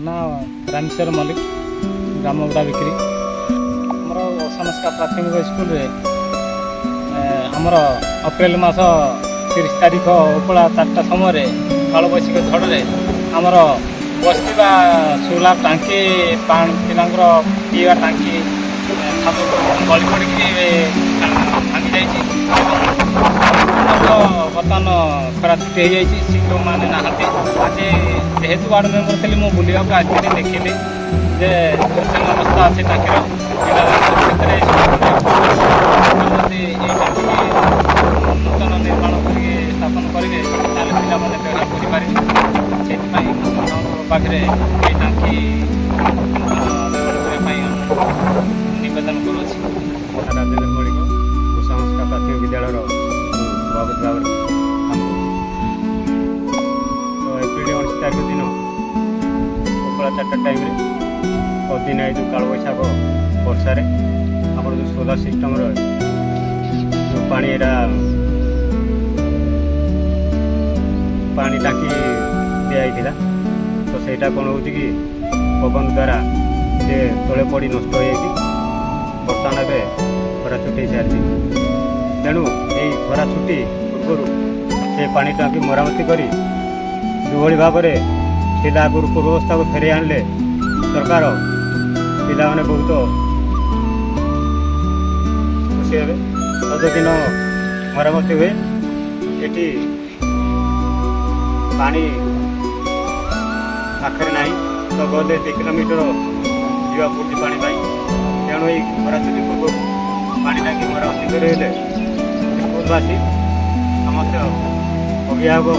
ନା ରାମେଶ୍ୱର ମଲ୍ଲିକ, ଗ୍ରାମ ବୁଢ଼ା ବିକ୍ରି। ଆମର ଅସନସ୍କା ପ୍ରାଥମିକ ସ୍କୁଲରେ ଆମର ଅପ୍ରିଲ ମାସ 30 ତାରିଖ ଉପଳା 4ଟା ସମୟରେ କାଳବୈଶାଖୀ ଝଡ଼ରେ ଆମର ବସିଥିବା ସୋଲାର ଟାଙ୍କି, ପାଣି ପିଲାଙ୍କର ପିଇବା ଟାଙ୍କି ଛାତ ଗଳି ପଡ଼ିକି ଭାଙ୍ଗି ଯାଇଛି ଏବଂ ଆମର ବର୍ତ୍ତମାନ ଖରା ଛୁଟି ହେଇଯାଇଛି, ଶିକ୍ଷକମାନେ ନାହାନ୍ତି। ଆଜି ଯେହେତୁ ୱାର୍ଡ଼ ମେମ୍ବର ଥିଲି, ମୁଁ ବୁଲିବାକୁ ଆସିଥିଲି, ଦେଖିଲି ଯେ ଶୋଚନୀୟ ଅବସ୍ଥା ଅଛି ଟାଙ୍କିର। ପିଲାମାନଙ୍କ ଭିତରେ ଯଦି ଏଇ ଟାଙ୍କିକି ନୂତନ ନିର୍ମାଣ କରିକି ସ୍ଥାପନ କରିବେ, ତାହେଲେ ପିଲାମାନେ ବ୍ୟବହାର କରିପାରିବେ। ସେଥିପାଇଁ ମୁଁ ସରକାରଙ୍କ ପାଖରେ ଏଇ ଟାଙ୍କି ନୂତନ ନିର୍ମାଣ କରିବା ପାଇଁ ନିବେଦନ କରୁଅଛି। ରାଜେନ୍ଦ୍ର ମଳିକ, ଗୋସାମସ୍କା ପ୍ରାଥମିକ ବିଦ୍ୟାଳୟର ମୁଁ ସଭାପତି ଭାବରେ କାମ କରୁଛି। ତ ଏପ୍ରିଲ 29 ତାରିଖ ଦିନ ସକାଳ 4ଟା ଟାଇମ୍ରେ ଅଦିନ ଏଇ ଯେଉଁ କାଳବୈଶାଖ ବର୍ଷାରେ ଆମର ଯେଉଁ ସୋଲାର ସିଷ୍ଟମ୍ର ଯେଉଁ ପାଣି, ଏଇଟା ପାଣି ଟାଙ୍କି ଦିଆହେଇଥିଲା, ତ ସେଇଟା କ'ଣ ହେଉଛି କି ପବନ ଦ୍ୱାରା ସେ ତଳେ ପଡ଼ି ନଷ୍ଟ ହୋଇଯାଇଛି। ବର୍ତ୍ତମାନ ଏବେ ଖରା ଛୁଟି ହେଇସାରିଛି। ତେଣୁ ଏଇ ଖରା ଛୁଟି ପୂର୍ବରୁ ସେ ପାଣି ଟାଙ୍କି ମରାମତି କରି ଯେଉଁଭଳି ଭାବରେ ଥିଲା ଆଗରୁ, ପୂର୍ବାବସ୍ଥାକୁ ଫେରାଇ ଆଣିଲେ ସରକାର, ପିଲାମାନେ ବହୁତ ଖୁସି ହେବେ। ଦିନ ମରାମତି ହୁଏ, ଏଠି ପାଣି ପାଖରେ ନାହିଁ, ତ ଗଲେ 2 କିଲୋମିଟର ଯିବାକୁ ପଡ଼ୁଛି ପାଣି ପାଇଁ। ତେଣୁ ଏଇ ଖରା ଛୁଟି ପୂର୍ବରୁ ପାଣି ଟାଙ୍କି ମରାମତି କରିହେଲେ ସ୍କୁଲବାସୀ, ସମସ୍ତ ଅଭିଭାବକ